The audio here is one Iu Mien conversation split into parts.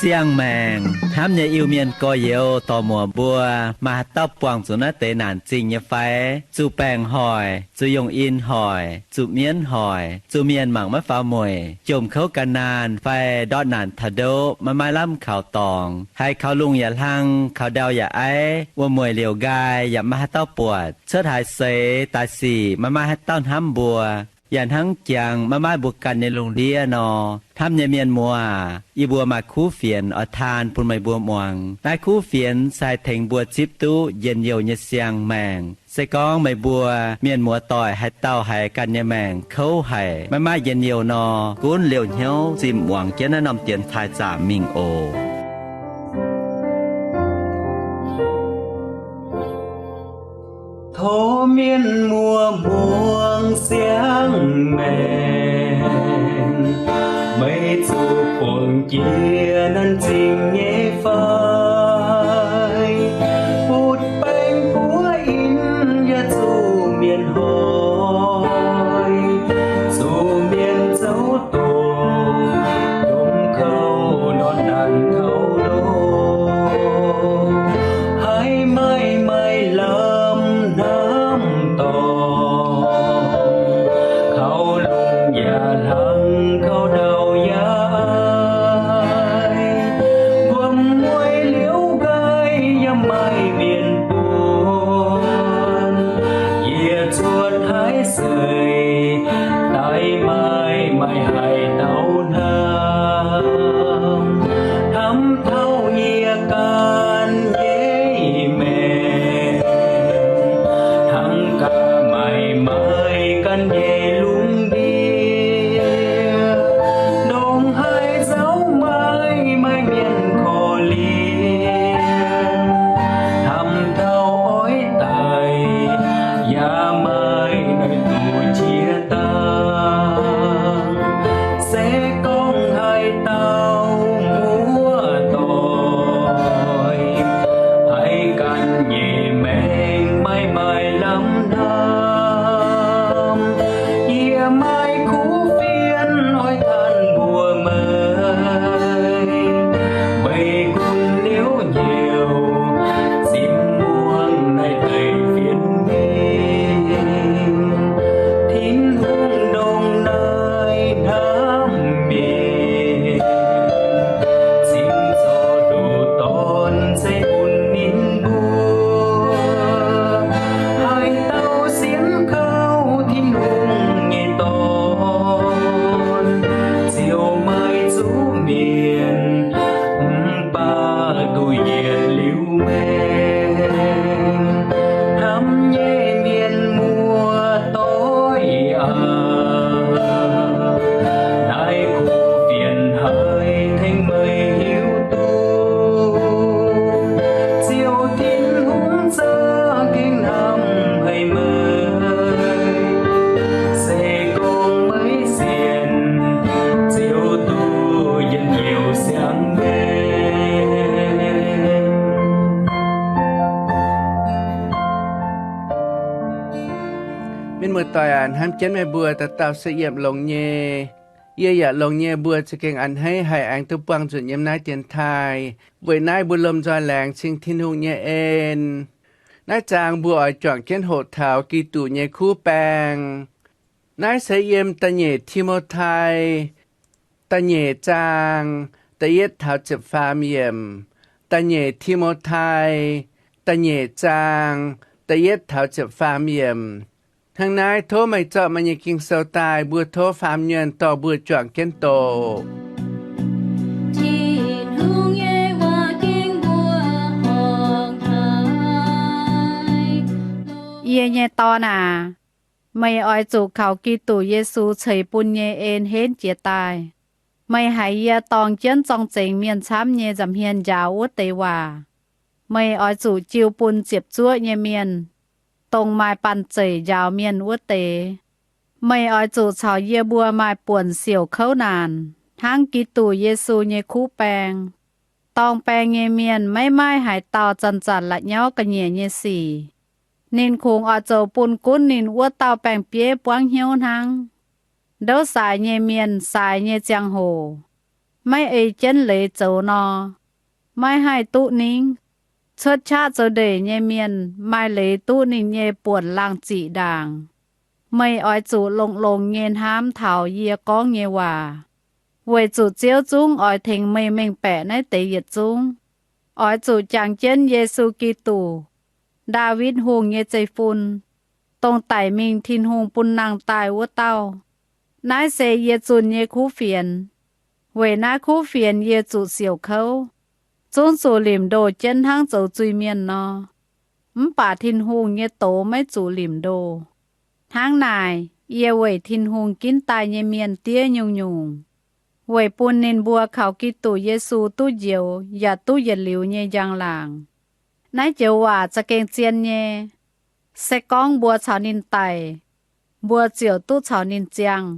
Siang-maengc hnamv nyei Iu-Mienh gorx-youz dorc-muoc mbuo, maaih haaix dauh buangh zuqc naaiv deix naanc zingh nyei fai? Zuqc baengc hoic, zuqc yongh in hoic, zuqc mienv hoic, zuqc mienh mangc maiv faaux mueic, jomc kouv gan naanh fai ndortv naanc taux ndoqv maiv maaih lamh kaux dorngx, haiz kaux lungh yaac hlang, kaux ndau yaac aiv, wuom-mueic liouc nqaai yaac maiv maaih haaix dauh buatc, cuotv haaix seix daaih sic maiv maaih haaix dauh hnamv mbuo, yaac hnangv jangx maiv maaih mbuo ganh nyei lungh ndiev nor, hnamv nyei mienh muoz aac, yie mbuo maaih kuv fienx oix taan bun meih mbuo muangx. Naaiv kuv fienx se haih tengx mbuo zipv duqv njien-youh nyei siang-maengc. Se gorngv meih mbuo mienh muoz-doic haaix dauh haiz ganh nyei maengc kouv haic, maiv maaih njien-youh nor, gunv liouh hnyouv zimh muangx jienv naaiv norm dienx taaih zaamc mingh oc. Tov mienh muoz muangx siang-maengc, meih zuqc buangh jiex naanc zingh nyei fai? Butv baeng buov in yaac zuqc mienh hoic, zuqc mienh zouv doqc, jomc kouv ndortv naanc taux ndoqv, haiz maaih maaih lamh hnamv dorngc, kaux lungh yaac hlang, kaux ndau yaac aiv, wuom-mueic liouc nqaai yaac maaih mienh buonc, yie cuotv haaix seix daaih maaih maaih haaix dauh hnamv, hnamv taux yie ganh nyei maengc, hnangv gaax maaih maaih ganh nyei lungh ndiev, ndongc haaix nzauh maaih maaih mienh korv-lienh, hnamv taux oix daic yaac maaih naaiv duqv qiex dangh. Se gorngv haaix dauh muoz-doic haiz ganh nyei maengc maaih maaih lamh hnamv, yie maaih kuv fienx oix tanh mbuox meih. Meih gunv liouc hnyouv zipv muangx naaiv deix fienx mingh, Tin-Hungh ndongc naaiv hnamv mienh, cingx zorc ndoqc dorn ceix bun ninh mbuo. Haaix dauh sienx kaux Tin-Hungh nyei Dorn, ziouc maaih zuqc mienh, mv baac duqv yietc liuz maengc. Hnamv nyei mienh muoz-doic aac, naaiv kuv fienx haiz tengx meih hiuv duqv, Ziouv Tin-Hungh za'gengh hnamv haic meih. Se gorngv meih sienx, ziouc duqv njien-youh siang-maengc. Mienh muoz-doic aac, hnamv jienv meih mbuo dauh dauh se yiem longx nyei. Yie yaac longx nyei, mbuo za'gengh a'hneiv haic aengx duqv buangh nzunc yiem naaiv dienx taaih. Weic naaiv mbuo lomh nzoih laengz cing Tin-Hungh nyei en. Naaiv zaang mbuo oix juangc jienv hoqc taux Giduc nyei kuv baeng. Naaiv se yiem da'nyeic Ti^mo^tai da'nyeic zaang da'yietv taux ziepc faam yiemc. Da'nyeic Ti^mo^tai da'nyeic zaang da'yietv taux ziepc faam yiemc. Hnangv naaiv tov meih zorqv meih nyei Ging-Sou daaih, mbuo tov faam nyuonh dorh mbuo juangc jienv doqc. Tin-Hungh nyei waac ging mbuo horngh haic. Yie nyei dorn aac, meih oix zuqc kaux Giduc Yesu ceix bun nyei en henv jiez daaih. Meih haiz yie dorng jienv zorng-zengx mienh camv nyei nza'hmien njaaux wuov deix waac, meih oix zuqc jiu bun ziepc zuoqv nyei mienh, dongh maaih banh zeic njaaux mienh wuov deix. Meih oix zuqc caux yie mbuo maaih buonc siouc kouv naanc, hnangv Giduc Yesu nyei kuv baeng. Dorng baeng nyei mienh maiv maaih haaix dauh zanc-zanc la'nyauv ga'nyiec nyei sic. Ninh kungx oix zoux bun gunv ninh wuov dauh baeng-bieiv buangv hnyouv hnangv. Ndouv saaix nyei mienh saaix nyei ziangh hoc, maiv ei jienv leiz zoux nor, maiv haih duqv ningv. Cuotv qaqv zoux ndeic nyei mienh maaih leiz duqv ninh nyei buonc laangh ziqc ndaangc. Meih oix zuqc longx-longx nyei hnamv taux yie gorngv nyei waac, weic zuqc Ziouv zungv oix tengx meih mengh baeqc naaiv deix yietc zungv. Oix zuqc jangx jienv Yesu Giduc, Ndaawitv Hungh nyei zeiv-fun, dongh daic mingh Tin-Hungh bun nangh daaih wuov dauh. Naaiv se yie zunh nyei kuv fienx. Weic naaiv kuv fienx yie zuqc siouc kouv, zungv zuqc limc ndoh jienv hnangv zoux zuiz-mienh nor. Mv baac Tin-Hungh nyei doz maiv zuqc limc ndoh. Hnangv naaic, yie weic Tin-Hungh ginv daaih nyei mienh diev nyungc-nyungc, weic bun ninh mbuo kaux Giduc Yesu duqv njoux yaac duqv yietc liuz nyei njang-laangc. Naaiv joux waac za'gengh zien nyei. Se gorngv mbuo caux ninh daic, mbuo ziouc duqv caux ninh ziangh.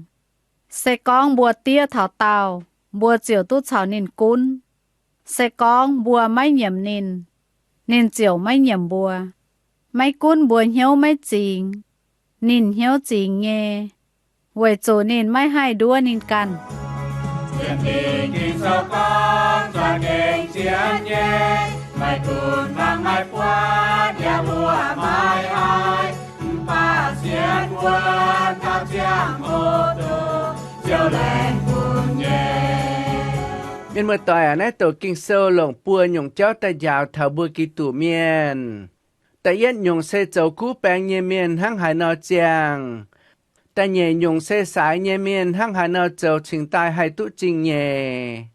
Se gorngv mbuo diev taux daauh, mbuo ziouc duqv caux ninh gunv. Se gorngv mbuo maiv nyiemc ninh, ninh ziouc maiv nyiemc mbuo. Maiv gunv mbuo hnyouv maiv zingx, ninh hnyouv zingx nyei, weic zuqc ninh maiv haih nduov ninh ganh. Mienh muoz-doic aac, naaiv douc Ging-Sou longc buo nyungc jauv daaih njaaux taux mbuo Giduc mienh. Da'yietv nyungc se zoux kuv baeng nyei mienh hnangv haaix nor ziangh. Da'nyeic nyungc se saaix nyei mienh hnangv haaix nor zoux cingx daaih haih duqv zingh nyeic.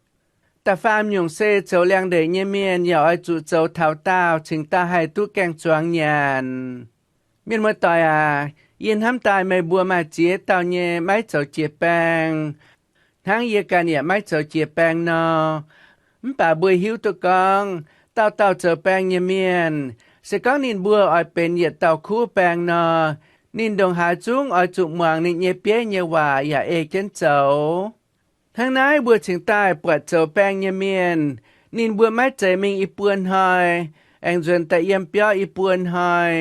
Da'faam nyungc se zoux liangx-ndeic nyei mienh yaac oix zuqc zoux taux daauh cingx daaih haih duqv gaeng-zuangx nyanc. Mienh muoz-doic aac, yie hnamv daaih meih mbuo maaih ziex dauh nyei maiv zoux jiex baeng, hnangv yie ganh yaac maiv zoux jiex baeng nor. Mv baac mbuo hiuv duqv gorngv, dauh dauh zoux baeng nyei mienh, se gorngv ninh mbuo oix benx yietc dauh kuv baeng nor, ninh ndongc haaix zungv oix zuqc muangx ninh nyei bieiv nyei waac yaac ei jienv zoux. Hnangv naaiv mbuo cingx daaih buatc zoux baeng nyei mienh, ninh mbuo maiv zeiz mingh i buo hnoi, aengx nzuonx daaih yiem biauv i buo hnoi,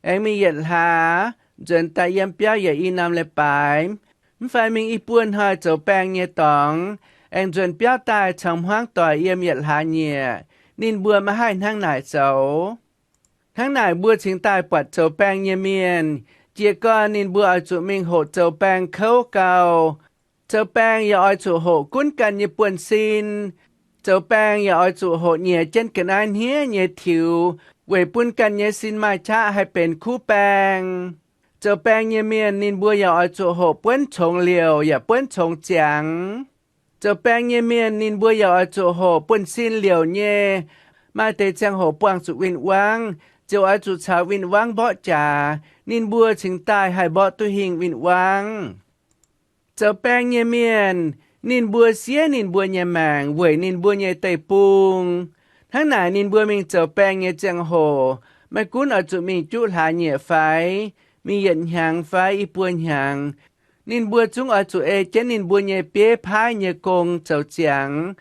aengx mingh yietc hlaax, nzuonx daaih yiem biauv yaac i norm leiz-baaix, mv fai mingh i buo hnoi zoux baeng nyei dorngx, aengx nzuonx biauv daaih caux hmuangv doic yiem yietc hlaax nyieqc. Ninh mbuo maiv haih hnangv naaic zoux. Hnangv naaic mbuo cingx daaih buatc zoux baeng nyei mienh, jiez gorn ninh mbuo oix zuqc mingh hoqc zoux baeng kouv gau. Zoux baeng yaac oix zuqc hoqc gunv ganh nyei buonv-sin. Zoux baeng yaac oix zuqc hoqc nyiex jienv ga'naaiv hniev nyei tiux, weic bun ganh nyei sin maaih qaqv haih benx kuv baeng. Zoux baeng nyei mienh ninh mbuo yaac oix zuqc hoqc buonv congx liouc yaac buonv congx ziangx. Zoux baeng nyei mienh ninh mbuo yaac oix zuqc hoqc buonv-sin liouc nyei. Maaih deix ziangh hoc buangh zuqc win-wangv, ziouc oix zuqc caux win-wangv mborqv jaax, ninh mbuo cingx daaih haih mborqv duqv hingh win-wangv. Zoux baeng nyei mienh, ninh mbuo siev ninh mbuo nyei maengc weic ninh mbuo nyei deic-bung. Hnangv naaic ninh mbuo mingh zoux baeng nyei ziangh hoc, maiv gunv oix zuqc mingh juqv hlaax nyieqc fai mingh yietc hnyangx fai i buo hnyangx, ninh mbuo zungv oix zuqc ei jienv ninh mbuo nyei bieiv paaiv nyei gong zoux ziangx.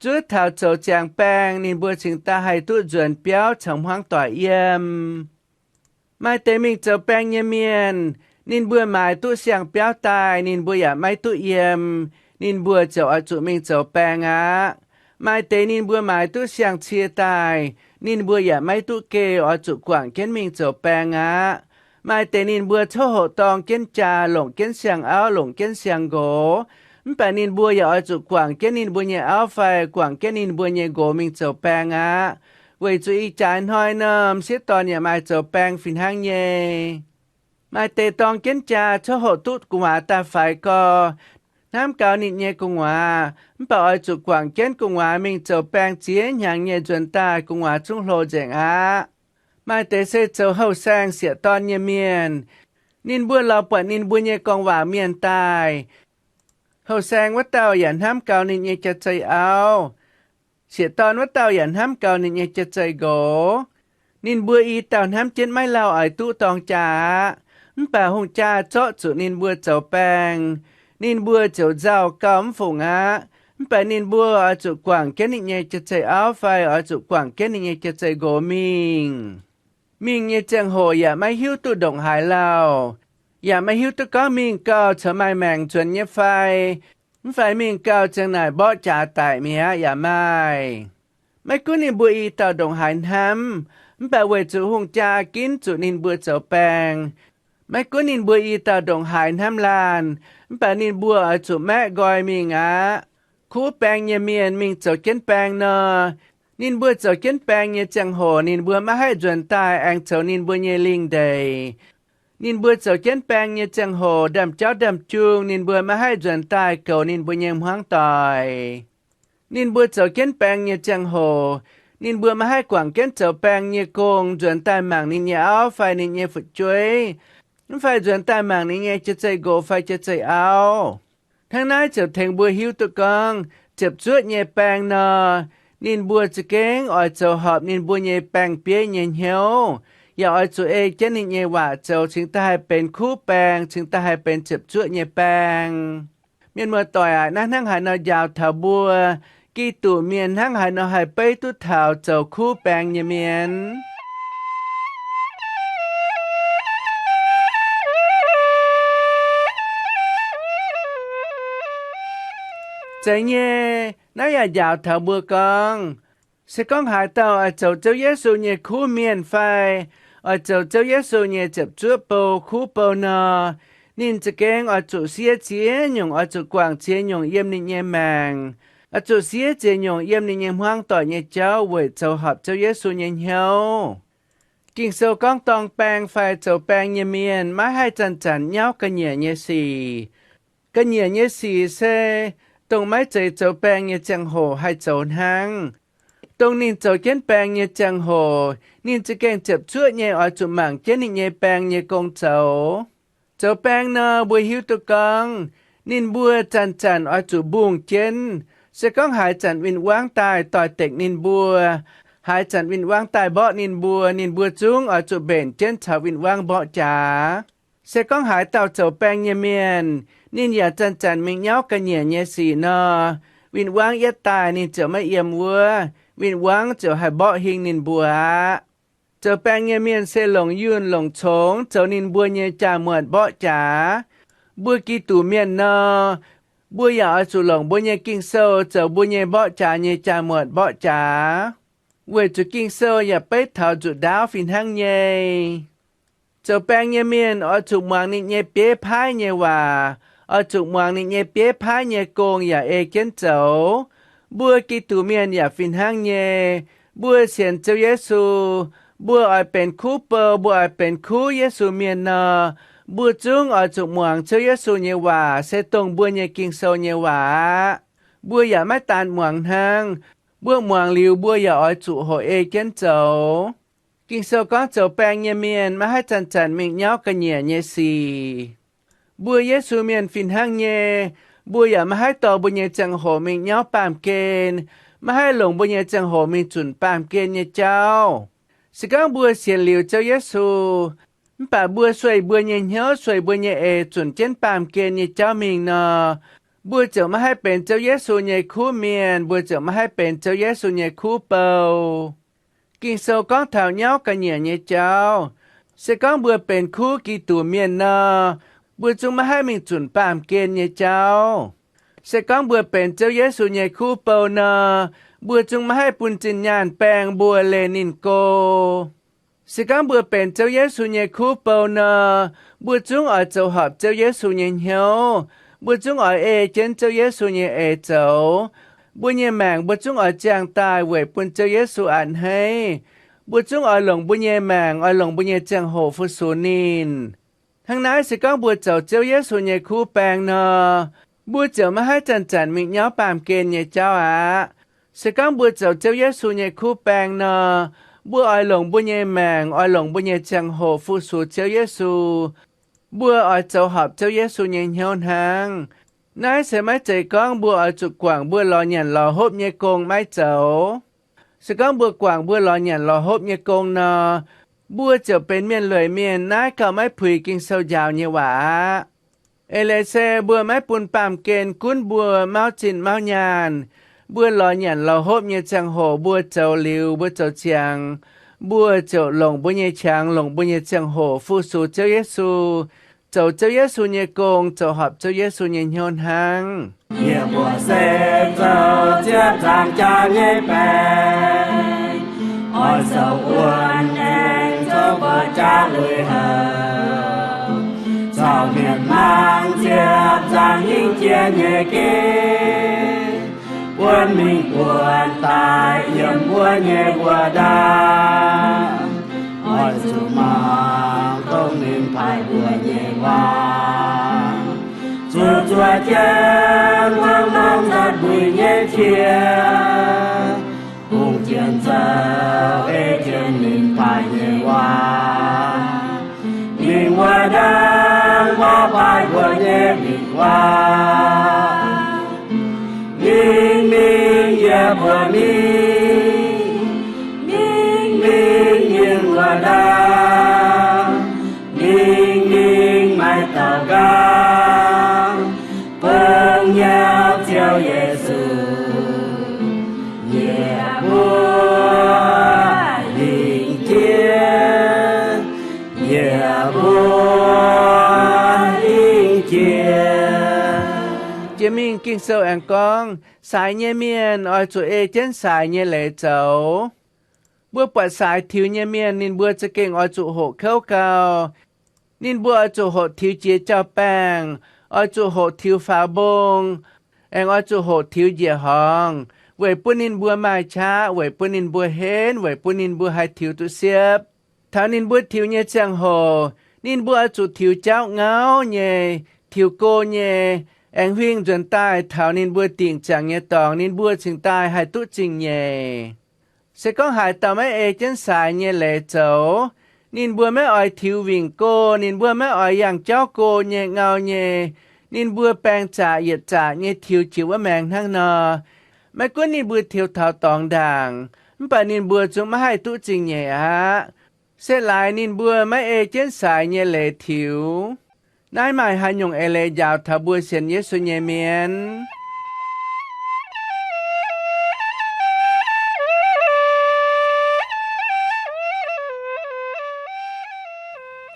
Zuov taux zoux ziangx baeng ninh mbuo cingx daaih haih duqv nzuonx biauv caux hmuangv doic yiem. Maaih deix mingh zoux baeng nyei mienh, ninh mbuo maaiz duqv siang-biauv daaih ninh mbuo yaac maiv duqv yiem, ninh mbuo ziouc oix zuqc mingh zoux baeng aqv. Maaih deix ninh mbuo maaiz duqv siang-cie daaih, ninh mbuo yaac maiv duqv geh, oix zuqc guangc jienv mingh zoux baeng aqv. Maaih deix ninh mbuo coqv hoqc dorng jienv jaa, longc jienv siang-auv, longc jienv siang-nqox, mv baac ninh mbuo yaac oix zuqc guangc jienv ninh mbuo nyei auv fai guangc jienv ninh mbuo nyei nqox mingh zoux baeng aqv. Weic zuqc ih jaaix hnoi nor m'sieqv dorn yaac maaih zoux baeng fih hnangv nyei. Maaih deix dorng jienv jaa coqv hoqc duqv gu'nguaaz daaih faix gorx, hnamv gaux ninh nyei gu'nguaaz, mv baac oix zuqc guangc jienv gu'nguaaz mingh zoux baeng ziex hnyangx nyei nzuonx daaih gu'nguaaz zungv hlo nzengc aqv. Maaih deix se zoux houh saeng sieqv dorn nyei mienh, ninh mbuo lorz buatc ninh mbuo nyei gorngv waac mienh daaih, houh saeng wuov dauh yaac hnamv gaux ninh nyei jaax-zeih auv. Sieqv dorn wuov dauh yaac hnamv gaux ninh nyei jaax-zeih nqox. Ninh mbuo i dauh hnamv jienv maiv lauh oix duqv dorng jaa aqv. Mv baac hungh jaa zorqv zuqc ninh mbuo zoux baeng, ninh mbuo ziouc nzauh gauh mv fungc aqv. Mv baac ninh mbuo oix zuqc guangc jienv ninh nyei jaav-zeih auv fai oix zuqc guangc jienv ninh nyei jaav-zeih nqox mingh. Mingh nyei ziangh hoc yaac maiv hiuv duqv ndongc haaix lauh, yaac maiv hiuv duqv gorngv mingh gauh caux maaih maengc nzuonx nyei fai, mv fai mingh gauh ziang naaic mborqv jaax daic mi'aqv yaac maaih. Maiv gunv ninh mbuo i dauh ndongc haaix hnamv, mv baac weic zuqc hungh jaa ginv zuqc ninh mbuo zoux baeng. Maiv gunv ninh mbuo i dauh ndongc haaix hnamv laanh, mv baac ninh mbuo oix zuqc maeqv nqoi mingh aqv. Kuv baeng nyei mienh mingh zoux jienv baeng nor, ninh mbuo zoux jienv baeng nyei ziangh hoc ninh mbuo maiv haih nzuonx daaih aengx zoux ninh mbuo nyei lingh ndeic. Ninh mbuo zoux jienv baeng nyei ziangh hoc, ndaamv-jauv ndaamv-jung ninh mbuo maiv haih nzuonx daaih goux ninh mbuo nyei hmuangv doic. Ninh mbuo zoux jienv baeng nyei ziangh hoc, ninh mbuo maiv haih guangc jienv zoux baeng nyei gong nzuonx daaih mangc ninh nyei auv fai ninh nyei fu'jueiv, mv fai nzuonx daaih mangc ninh nyei jaav-zeih nqox fai jaav-zeih auv. Hnangv naaiv ziouc tengx mbuo hiuv duqv gorngv ziepc zuoqv nyei baeng nor, ninh mbuo za'gengh oix zoux horpc ninh mbuo nyei baeng-bieiv nyei hnyouv, yaac oix zuqc ei jienv ninh nyei waac zoux cingx daaih haih benx kuv baeng, cingx daaih haih benx ziepc zuoqv nyei baeng. Mienh muoz-doic aac, naaiv hnangv haaix nor njaaux taux mbuo, Giduc Mienh hnangv haaix nor haih beiv duqv taux zoux kuv baeng nyei mienh? Zeiz nyei, naaiv yaac njaaux taux mbuo gorngv, se gorngv haaix dauh oix zoux Ziouv Yesu nyei kuv mienh fai oix zoux Ziouv Yesu nyei ziepc zuoqv bou kuv bou nor, ninh za'gengh oix zuqc siev ziex nyungc, oix zuqc guangc ziex nyungc yiem ninh nyei maengc, oix zuqc siev ziex nyungc yiem ninh nyei hmuangv doic nyei jauv weic zoux horpc Ziouv Yesu nyei hnyouv. Ging-Sou gorngv dorng baeng fai zoux baeng nyei mienh maiv haih zanc-zanc nyauv ga'nyiec nyei sic. Ga'nyiec nyei sic se dongh maiv zeiz zoux baeng nyei ziangh hoc haih zoux hnangv. Dongh ninh zoux jienv baeng nyei ziangh hoc, ninh za'gengh ziepc zuoqv nyei oix zuqc mangc jienv ninh nyei baeng nyei gong zoux. Zoux baeng nor, mbuo hiuv duqv gorngv ninh mbuo zanc-zanc oix zuqc mbungh jienv. Se gorngv haaix zanc win-wangv daaih doix-dekc ninh mbuo, haaix zanc win-wangv daaih mborqv ninh mbuo, ninh mbuo zungv oix zuqc mbenc jienv caux win-wangv mborqv jaax. Se gorngv haaix dauh zoux baeng nyei mienh, ninh yaac zanc-zanc mingh nyauv ga'nyiec nyei sic nor, win-wangv yietv daaih ninh ziouc maiv yiem wuov, win-wangv ziouc haih mborqv hing ninh mbuo aqv. Zoux baeng nyei mienh se longc yunh longc congx zoux ninh mbuo nyei jaa-muotc mborqv jaax. Mbuo Giduc Mienh nor, mbuo yaac oix zuqc longc mbuo nyei Ging-Sou zoux mbuo nyei mborqv jaax nyei jaa-muotc mborqv jaax, weic zuqc Ging-Sou yaac beiv taux nzuqc ndaauv fih hnangv nyei. Zoux baeng nyei mienh oix zuqc muangx ninh nyei bieiv paaiv nyei waac, oix zuqc muangx ninh nyei bieiv paaiv nyei gong yaac ei jienv zoux. Mbuo Giduc Mienh yaac fih hnangv nyei. Mbuo sienx Ziouv Yesu, mbuo oix benx kuv bou, mbuo oix benx kuv Yesu mienh nor, mbuo zungv oix zuqc muangx Ziouv Yesu nyei waac, se dongh mbuo nyei Ging-Sou nyei waac aqv. Mbuo yaac maiv daan muangx hnangv. Mbuo muangx liuz mbuo yaac oix zuqc hoqc ei jienv zoux. Ging-Sou gorngv zoux baeng nyei mienh maiv haih zanc-zanc mingh nyauv ga'nyiec nyei sic. Mbuo Yesu mienh fih hnangv nyei, mbuo yaac maiv haih dorh mbuo nyei ziangh hoc mingh nyauv baamh gen, maiv haih longc mbuo nyei ziangh hoc mingh zunc baamh gen nyei jauv. Se gorngv mbuo sienx liuz Ziouv Yesu, mv baac mbuo sueih mbuo nyei hnyouv, sueih mbuo nyei eix zunc jienv baamh gen nyei jauv mingh nor, mbuo ziouc maiv haih benx Ziouv Yesu nyei kuv mienh, mbuo ziouc maiv haih benx Ziouv Yesu nyei kuv bou. Ging-Sou gorngv taux nyauv ga'nyiec nyei jauv. Se gorngv mbuo benx kuv Giduc Mienh nor, mbuo zungv maiv haih mingh zunc baamh gen nyei jauv. Se gorngv mbuo benx Ziouv Yesu nyei kuv bou nor, mbuo zungv maiv haih bun zinh nyaanh baeng mbuo leih ninh go. Se gorngv mbuo benx Ziouv Yesu nyei kuv bou nor, mbuo zungv oix zoux horpc Ziouv Yesu nyei hnyouv. Mbuo zungv oix ei jienv Ziouv Yesu nyei eix zoux. Mbuo nyei maengc mbuo zungv oix ziangh daaih weic bun Ziouv Yesu a'hneiv. Mbuo zungv oix longc mbuo nyei maengc, oix longc mbuo nyei ziangh hoc fu-sux ninh. Hnangv naaiv, se gorngv mbuo zoux Ziouv Yesu nyei kuv baeng nor, mbuo ziouc maiv haih zanc-zanc mingh nyauv baamh gen nyei jauv aqv. Se gorngv mbuo zoux Ziouv Yesu nyei kuv baeng nor, mbuo oix longc mbuo nyei maengc, oix longc mbuo nyei ziangh hoc fu-sux Ziouv Yesu. Mbuo oix zoux horpc Ziouv Yesu nyei hnyouv hnangv. Naaiv se maiv zeiz gorngv mbuo oix zuqc guangc mbuo lorz nyanc lorz hopv nyei gong maiv zoux. Se gorngv mbuo guangc mbuo lorz nyanc lorz hopv nyei gong nor, mbuo ziouc benx mienh lueic mienh, naaiv gauh maiv puix Ging-Sou njaaux nyei waac aqv. Eix leiz se mbuo maiv bun baamh gen gunv mbuo mauv zinh mauv nyaanh. Mbuo lorz nyanc lorz hopv nyei ziangh hoc mbuo zoux liuz, mbuo zoux ziangx, mbuo ziouc longc mbuo nyei qangx, longc mbuo nyei ziangh hoc fu-sux Ziouv Yesu, zoux Ziouv Yesu nyei gong, zoux horpc Ziouv Yesu nyei hnyouv hnangv. Yie mbuo se zoux ziepc nzaangc jaax nyei baengc, oix zoux wuonh aengx zoux mbuo jaax lui-houx, caux mienh mangc ziepc nzaangc hingh jiex nyei geh, buonv mingh buatc daaih yiem wuov nyei wuov ndaangc. Oix zuqc mangc dongh ninh paaiv mbuo nyei waac, zuqc zuov jienv hnangv norm nzatc mbuic nyei qiex, hungh jien zoux ei jienv ninh paaiv nyei waac. Mingh wuov ndaangc mbuo paaiv mbuo nyei mingh waac. Mingh mingh yie mbuo mingh, mingh mingh yiem wuov ndaangc, mingh mingh maiv dauh nqaang, bungx nyei Ziouv Yesu, yie mbuo lingc jiex, yie mbuo lingc jiex. Jiex mingh Ging-Sou aengx gorngv, saaix nyei mienh oix zuqc ei jienv saaix nyei leiz zoux. Mbuo buatc saaix tiux nyei mienh ninh mbuo za'gengh oix zuqc hoqc kouv gau. Ninh mbuo oix zuqc hoqc tiux jiex jauv-baengh, oix zuqc hoqc tiux faaux mbong, aengx oix zuqc hoqc tiux njiec horngz, weic bun ninh mbuo maaih qaqv, weic bun ninh mbuo henv, weic bun ninh mbuo haih tiux duqv siepv. Taux ninh mbuo tiux nyei ziangh hoc, ninh mbuo oix zuqc tiux jauv ngauv nyei, tiux go nyei, aengx huingx nzuonx daaih taux ninh mbuo dingc ziangx nyei dorngx ninh mbuo cingx daaih haih duqv zingh nyeic. Se gorngv haaix dauh maiv ei jienv saaix nyei leiz zoux, ninh mbuo maiv oix tiux wingc go, ninh mbuo maiv oix yangh jauv go nyei ngau nyei, ninh mbuo baeng zaqc yietc zaqc nyei tiux jiex wuov maengx hnangv nor. Maiv gunv ninh mbuo tiux taux dorngx ndaangc, mv baac ninh mbuo zungv maiv haih duqv zingh nyeic aqv. Se laaix ninh mbuo maiv ei jienv saaix nyei leiz tiux. Naaiv maaih haaix nyungc eix leiz njaaux taux mbuo sienx Yesu nyei mienh?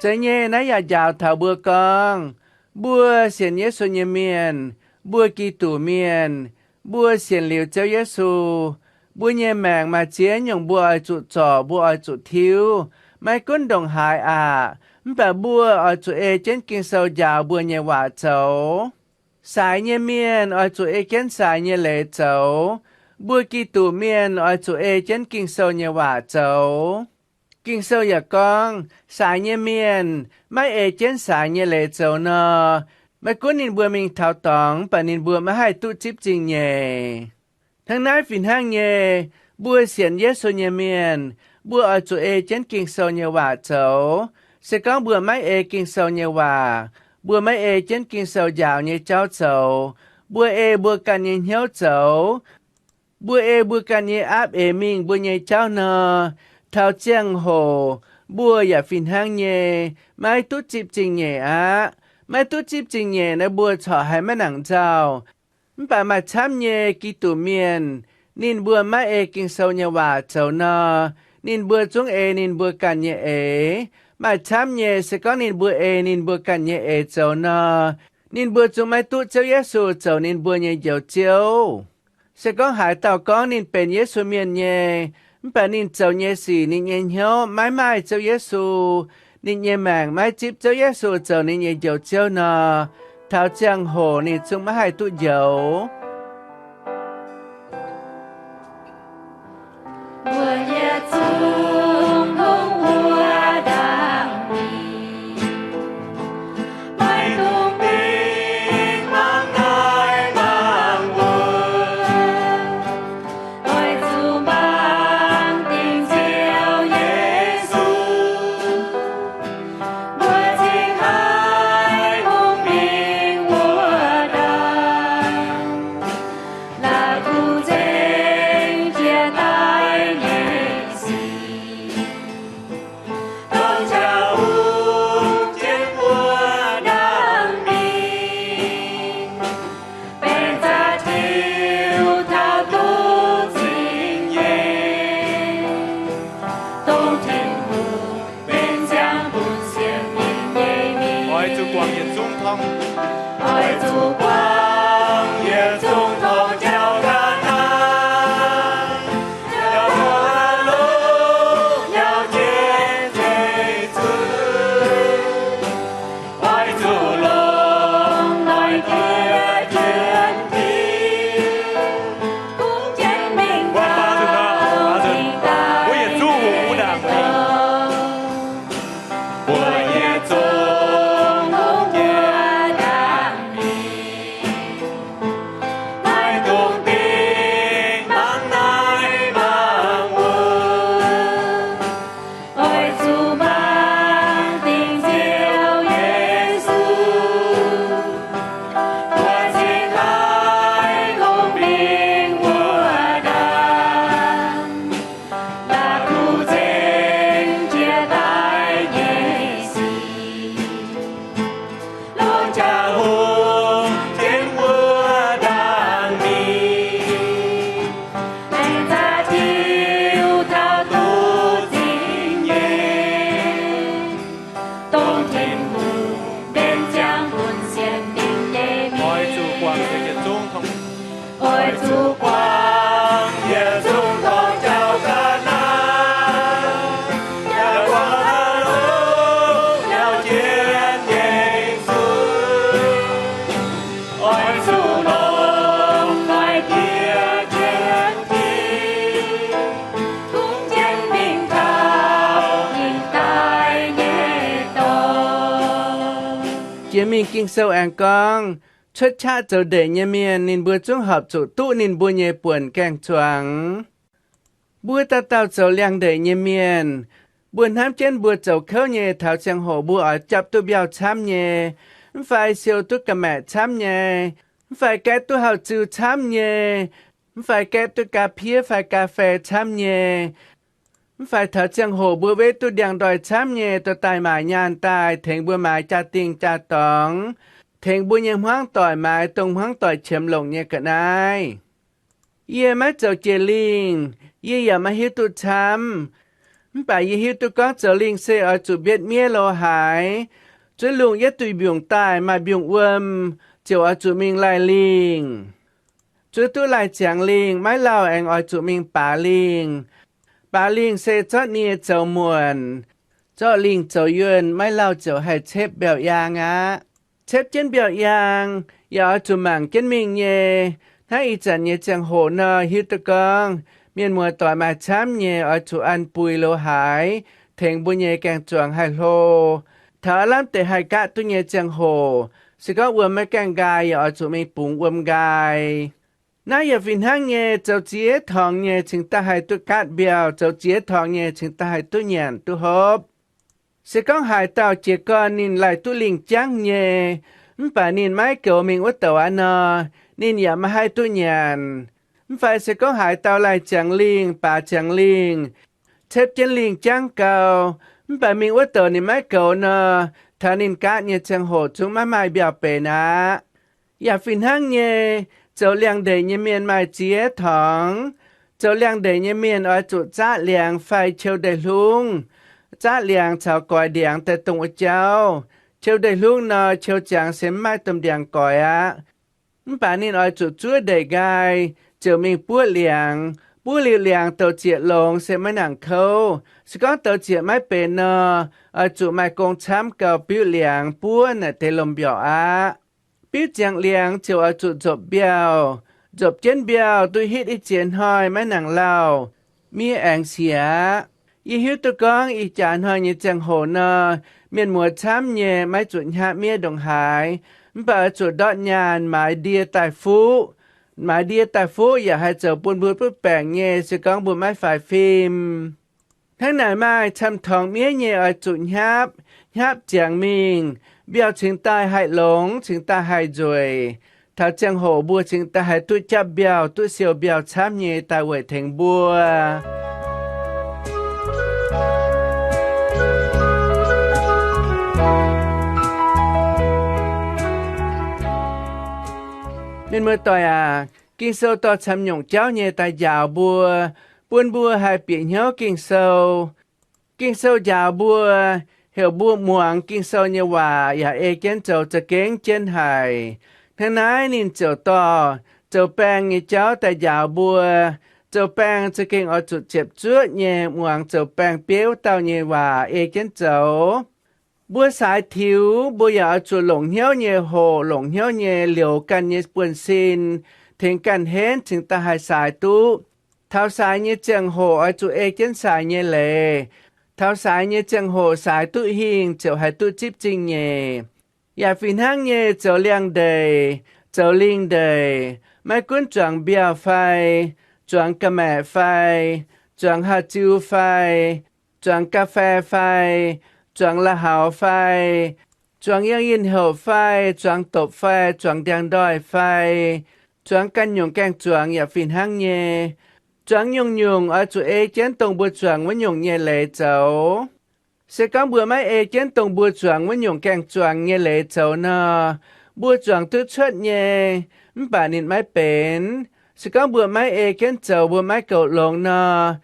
Zeiz nyei, naaiv yaac njaaux taux mbuo gorngv, mbuo sienx Yesu nyei mienh, mbuo Giduc mienh, mbuo sienx liuz Ziouv Yesu, mbuo nyei maengc maaih ziex nyungc mbuo oix zuqc zorc, mbuo oix zuqc tiuv. Maiv gunv ndongc haaix aqc, mv baac mbuo oix zuqc ei jienv Ging-Sou njaaux mbuo nyei waac zoux. Saaix nyei mienh oix zuqc ei jienv saaix nyei leiz zoux. Mbuo Giduc mienh oix zuqc ei jienv Ging-Sou nyei waac zoux. Ging-Sou yaac gorngv, saaix nyei mienh maiv ei jienv saaix nyei leiz zoux nor, maiv gunv ninh mbuo mingh taux dorngx, mv baac ninh mbuo maiv haih duqv zipv zingh nyeic. Hnangv naaiv fih hnangv nyei, mbuo sienx Yesu nyei mienh, mbuo oix zuqc ei jienv Ging-Sou nyei waac zoux. Se gorngv mbuo maiv ei Ging-Sou nyei waac, mbuo maiv ei jienv Ging-Sou njaaux nyei jauv zoux, mbuo ei mbuo ganh nyei hnyouv zoux, mbuo ei mbuo ganh nyei aapv eix mingh mbuo nyei jauv nor, taux ziangh hoc mbuo yaac fih hnangv nyei maiv duqv zipv zingh nyeic aqv. Maiv duqv zipv zingh nyeic naaiv mbuo corc haiz maiv nangc nzauh. Mv baac maaih camv nyei Giduc mienh, ninh mbuo maiv ei Ging-Sou nyei waac zoux nor, ninh mbuo zungv ei ninh mbuo ganh nyei eix. Maaih camv nyei, se gorngv ninh mbuo ei ninh mbuo ganh nyei eix zoux nor, ninh mbuo zungv maiv duqv Ziouv Yesu zoux ninh mbuo nyei Njoux Ziouv. Se gorngv haaix dauh gorngv ninh benx Yesu mienh nyei, mv baac ninh zoux nyei sic, ninh nyei hnyouv maiv maaih Ziouv Yesu, ninh nyei maengc maiv zipv Ziouv Yesu zoux ninh nyei Njoux Ziouv nor, taux ziangh hoc ninh zungv maiv haih duqv njoux. Oix zuqc buangh yietc zungv tong jauv ga'naaiv, jauv ga'naaiv longx nyei jiex zuiz. Oix zuqc longc noic jiex jienv diuh, kungx jienv mingh taux mbuo yietc zungv hungh wuov ndaangc mingh. Mbuo yietc zungv hungh wuov ndaangc mingh, maiv dungx dingh mangc naaiv mangc wuov. Oix zuqc mangc dingc Ziouv Yesu, mbuo cingx daaih hungh mingh wuov ndaangc, la'kuqv nzengc jiex daaih nyei sic. Longc jaa-hungh jienv wuov ndaangc mingh, aengx zaqc diuh taux duqv zingh nyei, dongh Tin-Hungh mbenc ziangx bun sienx lingh nyei mienh. Oix zuqc buangh yietc zungv tong, oix zuqc buangh yietc zungv tong jauv ga'naaiv, jauv ga'naaiv longx nyei jiex zuiz. Oix zuqc longc noic jiex jienv diuh, kungx jienv mingh taux jiex daaih nyei dorngx. Jiex mingh Ging-Sou aengx gorngv, cuotv qaqv zoux ndeic nyei mienh, ninh mbuo zungv horpc zuqc duqv ninh mbuo nyei buonc gaeng-zuangx. Mbuo dauh dauh zoux liangx-ndeic nyei mienh, mbuo hnamv jienv mbuo zoux kouv nyei taux ziangh hoc mbuo oix japv duqv mbiauh camv nyei, mv fai siou duqv ga'maeqc camv nyei, mv fai gaeqv duqv hauh ziu camv nyei, mv fai gaeqv duqv ga'piev fai ga'fei camv nyei, mv fai taux ziangh hoc mbuo wetv duqv ndiangx-ndoih camv nyei dorh daaih maaic nyaanh daaih tengx mbuo maaiz jaa-dingh jaa-dorngx, tengx mbuo nyei hmuangv doic maaiz dongh hmuangv doic qiemx longc nyei ga'naaiv. Yie maiv zoux jiex lingh, yie yaac maiv hiuv duqv camv. Mv baac yie hiuv duqv gorngv zoux lingh se oix zuqc mbietv miev lo haaix, zuov lungh yietv duih mbiungc daaih maaih mbiungc wuom, ziouc oix zuqc mingh laih lingh. Zuov duqv laih ziangx lingh maiv lauh aengx oix zuqc mingh baaux lingh. Baaux lingh se zorqv nie zoux muonc, zorqv lingh zoux yuonh, maiv lauh ziouc haih cepv mbiauh yaang aqv. Cepv jienv mbiauh yaang yaac oix zuqc mangc jienv mingh nyei. Hnangv ih zanc nyei ziangh hoc nor hiuv duqv gorngv mienh muoz-doic maaih camv nyei oix zuqc an buix lo haaix, tengx mbuo nyei gaeng-zuangx haih hlo. Taux aav lamh deix haih gaatv duqv nyei ziangh hoc, se gorngv wuom maiv gaengh nqaai yaac oix zuqc mingh bungx wuom nqaai. Naaiv yaac fih hnangv nyei, zoux ziex torngx nyei cingx daaih haih duqv gaatv mbiauh, zoux ziex torngx nyei cingx daaih haih duqv nyanc duqv hopv. Se gorngv haaix dauh jiez gorn ninh laih duqv lingh jangv nyei, mv baac ninh maiv goux mingh wuov douc aqv nor, ninh yaac maiv haih duqv nyanc. Mv fai se gorngv haaix dauh laih ziangx lingh, baax ziangx lingh, cepv jienv lingh jangv gau, mv baac mingh wuov douc ninh maiv goux nor, taux ninh gaatv nyei ziangh hoc zungv maiv maaih mbiauh benx aqv. Yaac fih hnangv nyei, zoux liangx-ndeic nyei mienh maaih ziex torngx. Zoux liangx-ndeic nyei mienh oix zuqc zaqv liangx fai qiu ndeic-hlungv. Zaqv liangx caux goix ndiangx daaih dongh wuov jauv. Qiu ndeic-hlungv nor, qiu ziangx se mv maaih domh ndiangx goix aqv. Mv baac ninh oix zuqc zuov ndeic nqaai, ziouc mingh buov liangx. Buov liuz liangx douc zieqc longx se maiv nangc kouv. Se gorngv douc zieqc maiv benx nor, oix zuqc maaih gong camv gau biuv liangx buov naaic deix lomh mbiaauc aqv. Biuv ziangx liangx ziouc oix zuqc nzopc mbiauh. Nzopc jienv mbiauh duqv hitv i ziex hnoi maiv nangc lauh, miev aengx siec aqv. Yie hiuv duqv gorngv ih jaax hnoi nyei ziangh hoc nor, mienh muoz camv nyei maiv zuqc hnyapv miev ndongc haaix, mv baac oix zuqc ndortv nyaanh maaiz ndie daaih fuqv. Maaiz ndie daaih fuqv yaac haih zoux bun mbuo duqv baengc nyei, se gorngv mbuo maiv faix fim. Hnangv naaic maaih camv-torngx miev nyei oix zuqc hnyapv, hnyapv ziangx mingh, mbiauh cingx daaih haih longx, cingx daaih haih nzueic. Taux ziangh hoc mbuo cingx daaih haih duqv japv mbiauh, duqv siou mbiauh camv nyei daaih weic tengx mbuo. Mienh muoz-doic aac, Ging-Sou dorh camv nyungc jauv nyei daaih njaaux mbuo, bun mbuo haih bieqc hnyouv Ging-Sou. Ging-Sou njaaux mbuo, heuc mbuo muangx Ging-Sou nyei waac yaac ei jienv zoux za'gengh jienv haic. Hnangv naaiv ninh ziouc dorh zoux baeng nyei jauv daaih njaaux mbuo. Zoux baeng za'gengh oix zuqc ziepc zuoqv nyei muangx zoux baeng biouv dauh nyei waac ei jienv zoux. Mbuo saaix tiux, mbuo yaac oix zuqc longc hnyouv nyei hoqc, longc hnyouv nyei liouz ganh nyei buonv-sin, tengx ganh henv cingx daaih haih saaix duqv. Taux saaix nyei ziangh hoc oix zuqc ei jienv saaix nyei leiz. Taux saaix nyei ziangh hoc saaix duqv hingh ziouc haih duqv zipv zingh nyeic. Yaac fih hnangv nyei zoux liangx-ndeic, zoux lingh ndeic, maiv gunv zuangx mbiauh fai, zuangx ga'maeqc fai, zuangx haaix ziu fai, zuangx ga'fei fai, zuangx la'haux fai, zuangx yangh yinh houc fai, zuangx dopc fai, zuangx ndiangx-ndoih fai, zuangx ganh nyungc gaeng-zuangx yaac fih hnangv nyei. Zuangx nyungc-nyungc oix zuqc ei jienv dongh mbuo zuangx wuov nyungc nyei leiz zoux. Se gorngv mbuo maiv ei jienv dongh mbuo zuangx wuov nyungc gaeng-zuangx nyei leiz zoux nor, mbuo zuangx duqv cuotv nyei, mv baac ninh maiv benx. Se gorngv mbuo maiv ei jienv zoux, mbuo maiv goux longx nor,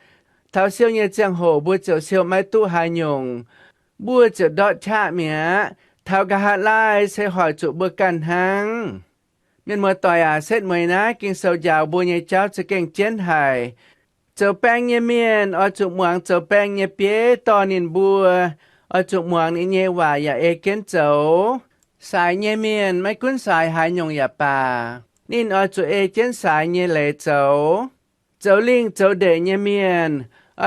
taux siou nyei ziangh hoc mbuo ziouc siou maiv duqv haaix nyungc. Mbuo ziouc ndortv qaqv mi'aqv. Taux nqa'haav laai se hoic zuqc mbuo ganh hnangv. Mienh muoz-doic aac, setv mueiz naaiv Ging-Sou njaaux mbuo nyei jauv za'gengh jienv haic. Zoux baeng nyei mienh oix zuqc muangx zoux baeng nyei bieiv dorh ninh mbuo. Oix zuqc muangx ninh nyei waac yaac ei jienv zoux. Saaix nyei mienh maiv gunv saaix haaix nyungc yaac baac, ninh oix zuqc ei jienv saaix nyei leiz zoux. Zoux lingh zoux ndeic nyei mienh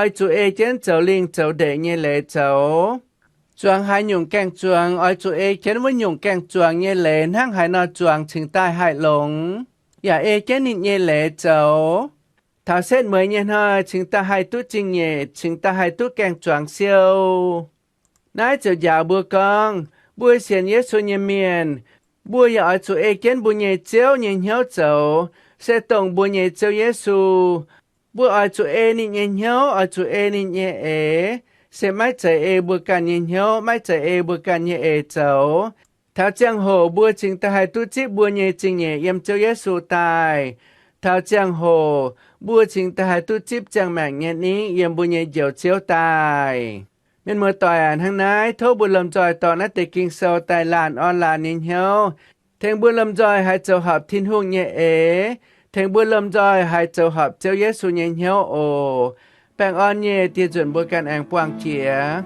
oix zuqc ei jienv zoux lingh zoux ndeic nyei leiz zoux. Zuangx haaix nyungc gaeng-zuangx oix zuqc ei jienv wuov nyungc gaeng-zuangx nyei leiz hnangv haaix nor zuangx cingx daaih haih longx, yaac ei jienv ninh nyei leiz zoux. Taux setv mueiz nyei hnoi cingx daaih haih duqv zingh nyeic, cingx daaih haih duqv gaeng-zuangx siou. Naaiv ziouc njaaux mbuo gorngv, mbuo sienx Yesu nyei mienh, mbuo yaac oix zuqc ei jienv mbuo nyei Ziouv nyei hnyouv zoux, se dongh mbuo nyei Ziouv Yesu. Mbuo oix zuqc ei ninh nyei hnyouv, oix zuqc ei ninh nyei eix, se maiv zeiz ei mbuo ganh nyei hnyouv, maiv zeiz ei mbuo ganh nyei eix zoux. Taux ziangh hoc mbuo cingx daaih haih duqv zipv mbuo nyei zingh nyeic yiem Ziouv Yesu daaih. Taux ziangh hoc mbuo cingx daaih haih duqv zipv ziangh maengc nyei ningv yiem mbuo nyei Njoux Ziouv daaih. Mienh muoz-doic aac, hnangv naaiv tov mbuo lomh nzoih dorh naaiv deix Ging-Sou daaih laanh orn laanh nyei hnyouv, tengx mbuo lomh nzoih haih zoux horpc Tin-Hungh nyei eix, tengx mbuo lomh nzoih haih zoux horpc Ziouv Yesu nyei hnyouv oc. Baengh orn nyei dieh nzunc mbuo ganh aengx buangh jiex.